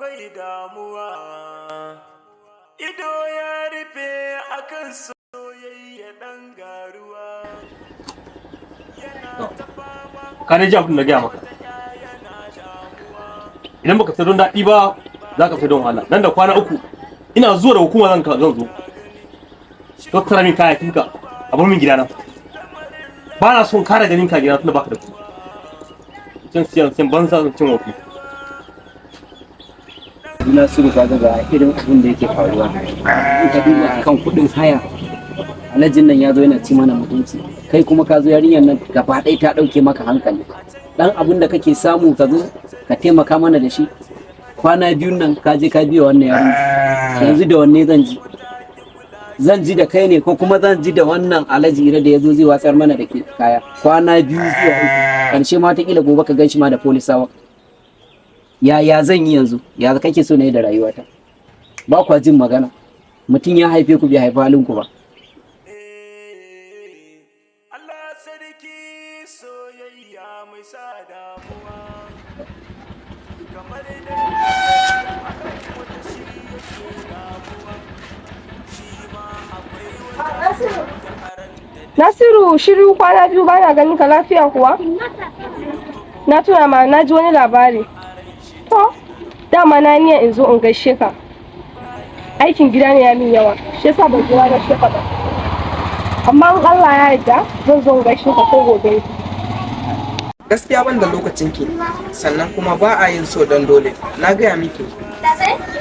Akwai damuwa. Ido ya rufe akan soyayya ɗan garuwa. Ka ne ji abin da gaya maka. Idan baka fita don daɗi ba, za ka fita don wahala. Nan da kwana 3 ina zuwa da hukuma zan zo. Tattara min kayayyakin ka a bar min gidana. Ba na son kara ganin ka gidana tunda baka da kuɗi. Cin siyan siyan banza, zan cin wofi. Nasiru, ka ga irin abin da yake faruwa. In ka duba kan kuɗin haya, alhajin nan ya zo yana ci mana mutunci. Kai kuma ka zo, yarinyar nan gaba ɗaya ta ɗauke maka hankali. Dan abin da kake samu ka zo ka taimaka mana da shi, kwana biyun nan ka je ka biya wannan yarinya. Yanzu da wanne zan ji? Zan ji da kai ne ko kuma zan ji da wannan alhaji Ira da ya zo zai watsar mana da kaya kwana 2 zuwa 3? Karshe ma kila gobe ka gan shi ma da polisawa. Ya zan yi yanzu? Ya kake so na yi da rayuwata? Ba kwa jin magana. Mutum ya haife ku, bai haifi halinku ba. Allah sarki, soyayya mai sa damuwa. Kamar da wata shi yake damuwa, shi ma akwai wata. Nasiru, shiru kwana biyu bana ganin ka, lafiya kuwa? Na tuna ma, na ji wani labari. To, dama na niyyar in zo in gaishe ka. Aikin gida ne ya min yawa, shi yasa ban zo na gaishe ka ba. Amma in Allah ya yarda zan zo in gaishe ka ko gobe. Gaskiya ban da lokacin ki, sannan kuma ba a yin so don dole. Na gaya miki,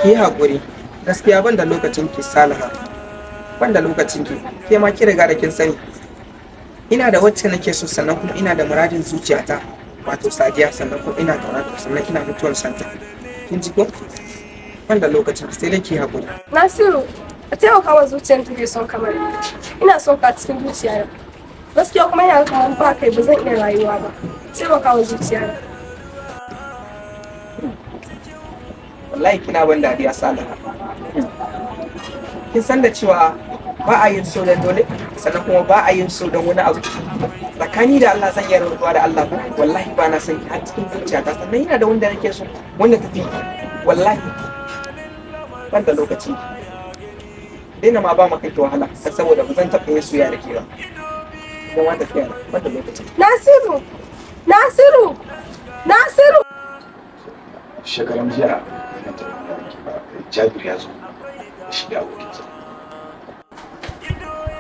ki yi haƙuri. Gaskiya ban da lokacin ki, Salaha, ban da lokacin ki. Ke ma ki riga da kin sani ina da wacce nake so, sannan kuma ina da muradin zuciyata, wato Sadiya, sannan kuma ina ƙaunarta, sannan ina mutuwar santa. Kin ji ko? Ban da lokacin ki, sai dai ki yi haƙuri. Nasiru, ka taimaka wa zuciyar take son kamar. Ina son ka cikin zuciya. Gaskiya kuma ina kamar ba kai ba zan iya rayuwa ba. Taimaka wa zuciya. Wallahi kina ban dariya, Salaha. Kin san da cewa ba a yin so don dole, sannan kuma ba a yin so don wani abu. Tsakani da Allah, zan iya rantsuwa da Allah ko wallahi ba na son ki har cikin zuciyata, sannan ina da wanda nake so wanda tafi. Wallahi ban da lokaci. Daina ma ba ma kanki wahala, saboda ba zan taɓa yin soyayya da ke ba. Kuma ma tafiya na, ban da lokaci. Nasiru! Nasiru! Nasiru! Shekaran jiya na taɓa miki ba, Jabir ya zo shi da abokinsa.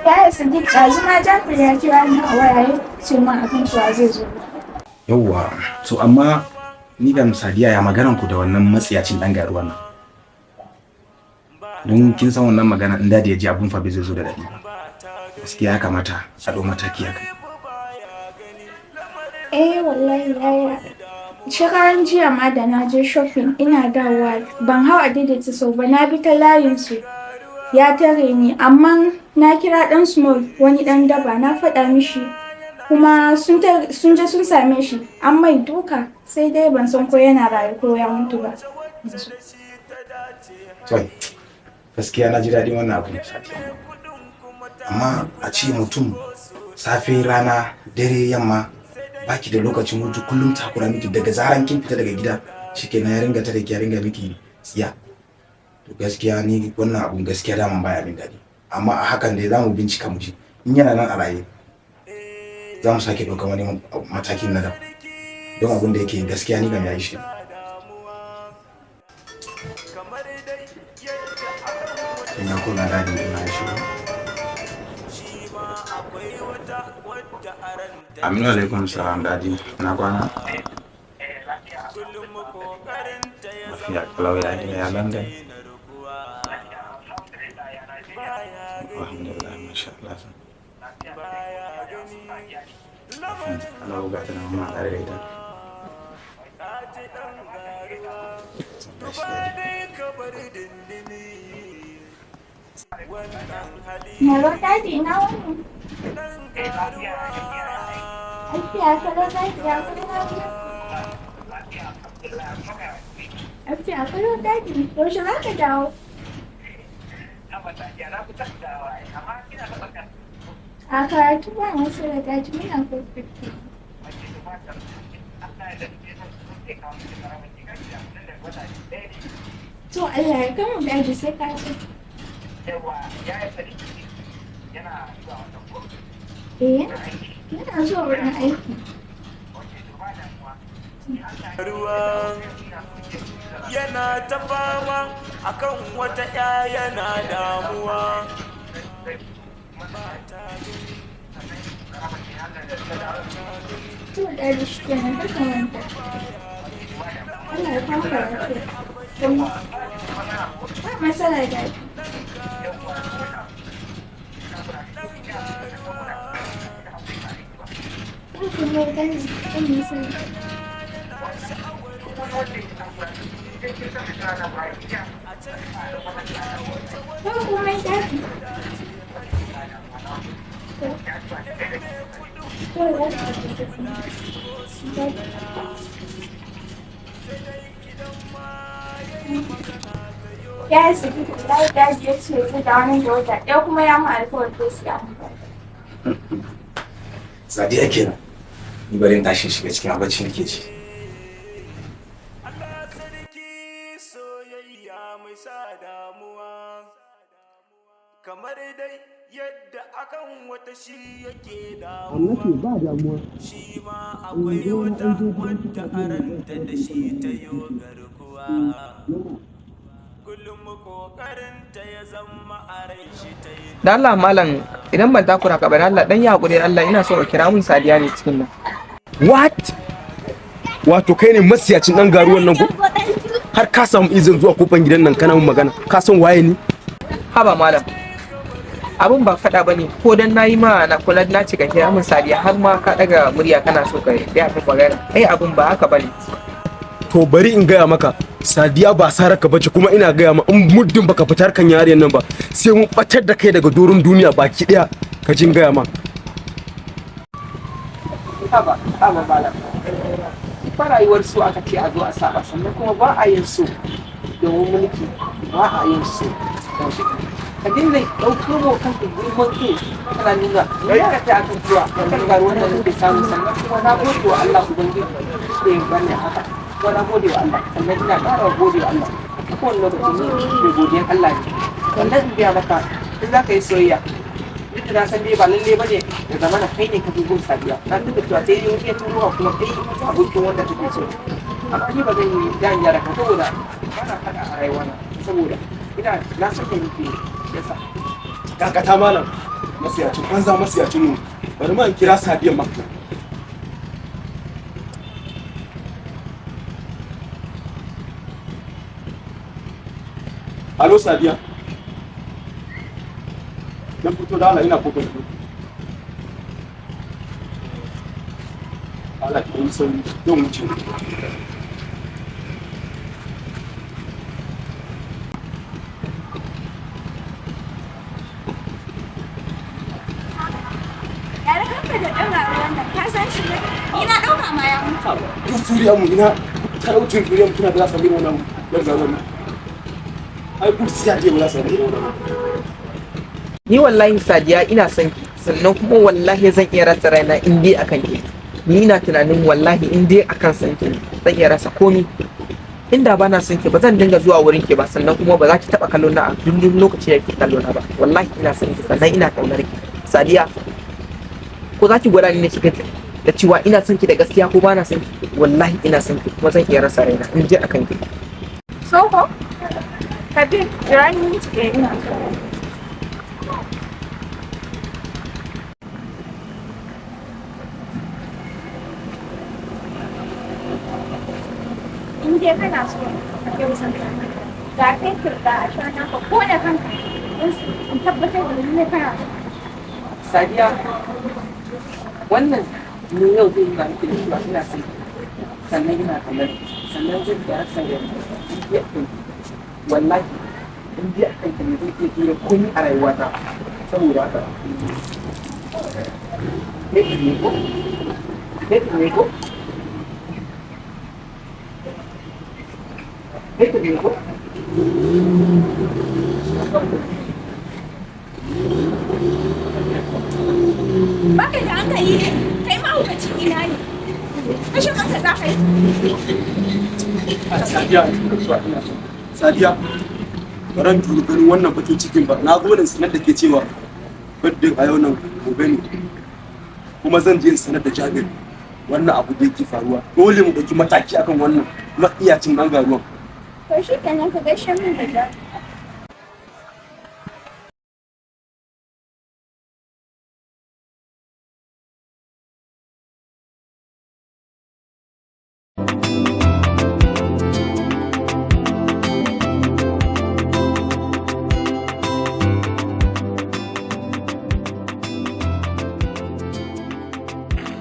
Yaya Sadiq, ɗazu ma Jafar ya kira ni a waya, ya ce min akan cewa zai zo. Yauwa, to amma ni da Sadiya, ya maganan ku da wannan matsiyacin dan garuwan nan? Don kin san wannan magana, in Daddy ya ji, abun fa bai zai zo da daɗi ba. Gaskiya ya kamata a ɗau mataki a kai. Eh wallahi yaya. Shekaran jiya ma da na je shopping, ina dawowa, ban hau a daidaita sau ba, na bi ta layin su. Ya tare ni, amma na kira ɗan small, wani ɗan daba, na faɗa mishi, kuma sun je sun same shi, an mai duka, sai dai ban san ko yana rayu ko ya mutu ba. To, gaskiya na ji daɗin wannan abu, Sadiya. Amma a ce mutum safe, rana, dare, yamma baki da lokacin hutu, kullum takura miki, daga zaran kin fita daga gida shikenan ya ringa tare ki, ya ringa miki tsiya. To gaskiya ni wannan abun gaskiya daman baya min daɗi. Amma a hakan dai zamu bincika mu ji in yana nan a raye, za mu sake ɗaukar wani matakin na daban, don abun da yake gaskiya ni kam ya yi shi. Kamar dai yadda aka Kin ga ko na Daddy ina shigo. Shi ma akwai wata wadda a ranta. Aminu, alaikum salam Daddy, na kwana? Kullum kokarinta ya Lafiya kalau, ya gida, ya London? na rukuwa. Alhamdulillah, masha Allah. Baya gani. Allah ga ta nan muna tare da ita. Kaji ɗan garuwa. Gashi Duba Daddy. dai ka bar dindini wannan hali. Hello Daddy, ina wuni? Ɗan garuwa. Lafiya kalau Daddy, ya kuma lafiya? Lafiya kalau Daddy, yaushe za ka dawo? A karatu ba matsala Daddy, muna perfect. To Allah ya gama daji sai ka ce. Eh, yana zuwa wurin aiki. Ruwa yana ta fama akan wata ya yana damuwa. To daji shi kenan kar ka manta. Allah ya kawo ka lafiya. Ba matsala daji. Ba komai daji, ba matsala. Ba komai daji. To, daji. Ya yi saki wallahi daji ya ce zai dawo nan da wata ɗaya kuma ya mun alkawarin zai siya mun babur. Sadiya kenan. Ni bari in tashi in shiga cikin abinci nake ci. Allah sarki soyayya mai sa damuwa kamar dai yadda akan wata shi yake damuwa shi ma akwai wata wadda aranta da shi ta yo garkuwa kullum kokarinta ya zama a rai shi ta yi Da Allah malam idan ban takura ka ba da Allah dan ya hakuri da Allah ina so ka kira mun Sadiya ne cikin nan. What? Wato kai ne masiyacin dan garuwan nan ko? Har ka samu izin zuwa kofan gidan nan kana mun magana. Ka san waye ni? Haba malam. Abun ba faɗa bane ko dan nayi ma na kula na ce ka kira mun Sadiya har ma ka daga murya kana so ka yi min magana. Ai abun ba haka bane. To bari in gaya maka, Sadiya ba saraka bace kuma ina gaya ma in muddin baka fitar kan yariyar nan ba sai mun batar da kai daga doron duniya baki daya ka jin gaya ma. Haba, haba malam. Fa rayuwar su aka ce a zo a saba sannan kuma ba a yin so domin mulki ba a yin so don kuɗi. Ka dinga ɗaukar wa kanka girman kai kana nuna ni ya ta akan cewa kan ga ruwan da nake samu sannan kuma na gode wa Allah ubangiji da ya bani haka kuma na gode wa Allah sannan ina ƙara gode wa Allah a kowane lokaci ni mai godiyan Allah ne sannan in gaya maka in za ka yi soyayya duk da na san dai ba lalle ba ne ya zama na kai ne ka fi gun sadiya na duk da cewa sai dai wani ya turo ka kuma kai abokin wanda kake so amma ni ba zan yi dan yara ka saboda ba na faɗa a rayuwa na saboda ina na san me nake yi shi yasa. Dakata malam. Masiyacin banza masiyacin mu. Bari ma in kira Sadiya ma. Alo Sadiya. Dan fito da Allah ina kofar gidan. Allah ki yi sauri don wuce. Ya da kanka da ɗan rayuwar nan ka san shi ne? Ni na ɗauka ma ya mutu. Duk zuriyar mu ina talaucin zuriyar mu kina da za su samu wannan yar zanen mu. Ai kursiya ce ba za su samu wannan. Ni wallahi Sadiya ina son ki sannan kuma wallahi zan iya rasa raina in dai akan ki. Ni ina tunanin wallahi in dai akan son ki zan iya rasa komi. Inda ba na son ki ba zan dinga zuwa wurin ki ba sannan kuma ba za ki taba kallo na a duk lokaci da kike kallo na ba. Wallahi ina son ki sannan ina kaunar ki. Sadiya ko za ki gwada ni ne kika da cewa ina son ki da gaskiya ko ba na son ki wallahi ina son ki kuma zan iya rasa raina in dai akan ki. Soko? Kabir, jira ni minti ɗaya ina so. In dai kana so ka kai san ka ga fetur ga ashana ka kona kanka in tabbatar da lallai kana so. Sadiya wannan ne yau zai nuna miki da cewa ina son ki sannan ina kallon ki sannan zan iya rasa raina in dai akan ki wallahi in dai akan ki ne zan iya jure komai a rayuwata saboda haka fetur ne ko fetur ne ko fetur ne ko Baka da hankali ne, kai mahaukacin ina ne. Kashe kanka za ka yi. Sadiya, Sadiya, baran turu ganin wannan bakin cikin ba. Na zo ne sanar da ke cewa birthday a yau nan gobe ne. Kuma zan je in sanar da Jabir wannan abu da yake faruwa. Dole mu ɗauki mataki akan wannan matsiyacin ɗan garuwan. To shi kenan, ka gaishe min da Jabir.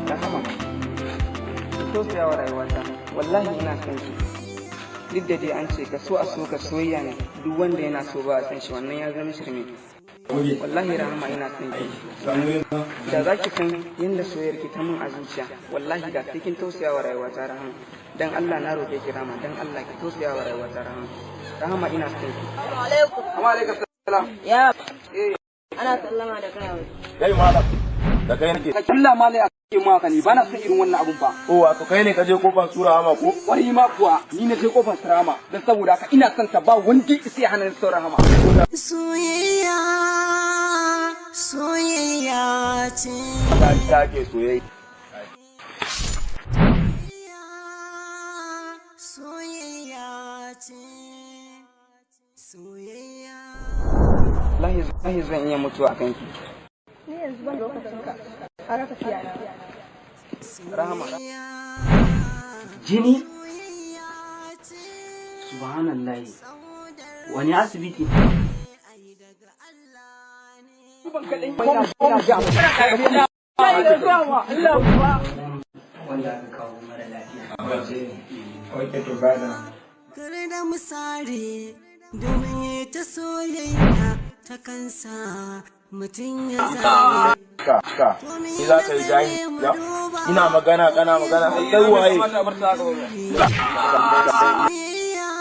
Rahama, ki tausaya wa rayuwata, wallahi ina son ki. Duk da dai an ce ka so a so ka soyayya ne, duk wanda yana so ba a san shi, wannan ya zama shirme. Wallahi Rahama, ina son ki. Da za ki san yadda soyayyar ki ta min a zuciya, wallahi da sai kin tausaya wa rayuwata, Rahama. Dan Allah na roƙe ki, Rahama, dan Allah ki tausaya wa rayuwata, Rahama. Rahama, ina son ki. Alaikum. Amma alaikum salam. Ya Eh, ana sallama da kai wai. Kai malam, da kai nake. Ka killa malai a ke maka ni bana son irin wannan abun ba. Oh, wato kai ne ka je kofar sura hama ko? Kwari ma kuwa, ni na je kofar Rahama, don saboda haka ina son ta, ba wanda ya isa ya hana ni son Rahama. Soyayya, soyayya ce. Ta ta ke soyayya. Soyayya ce. Soyayya. Wallahi zan iya mutuwa a kanki. Ni yanzu ban lokacin ka. Har tafiya na. Rahama. Jini? Subhanallah. Wani asibiti? Wanda aka kawo mara lafiya. Kar da mu sare domin ta soyayya ta kansa mutum ya zare. Ka ka. Ni za ka yi jahi. Ya? Ina magana kana magana. Ai kai waye? Soyayya,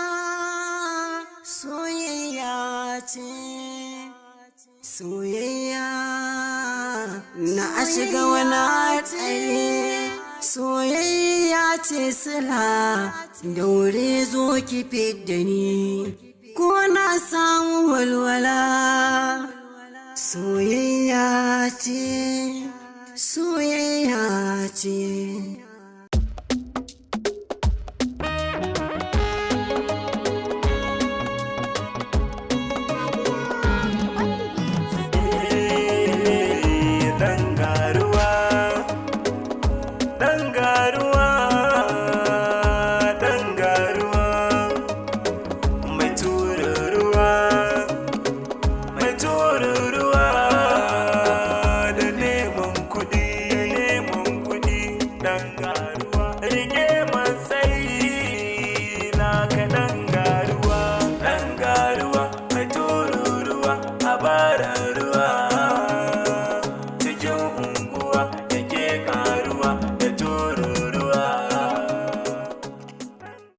soyayya ce. Soyayya na shiga wani hatsari. Soyayya ce sila daure, zo ki fidda ni ko na samu walwala. Soyayya ce, soyayya ce.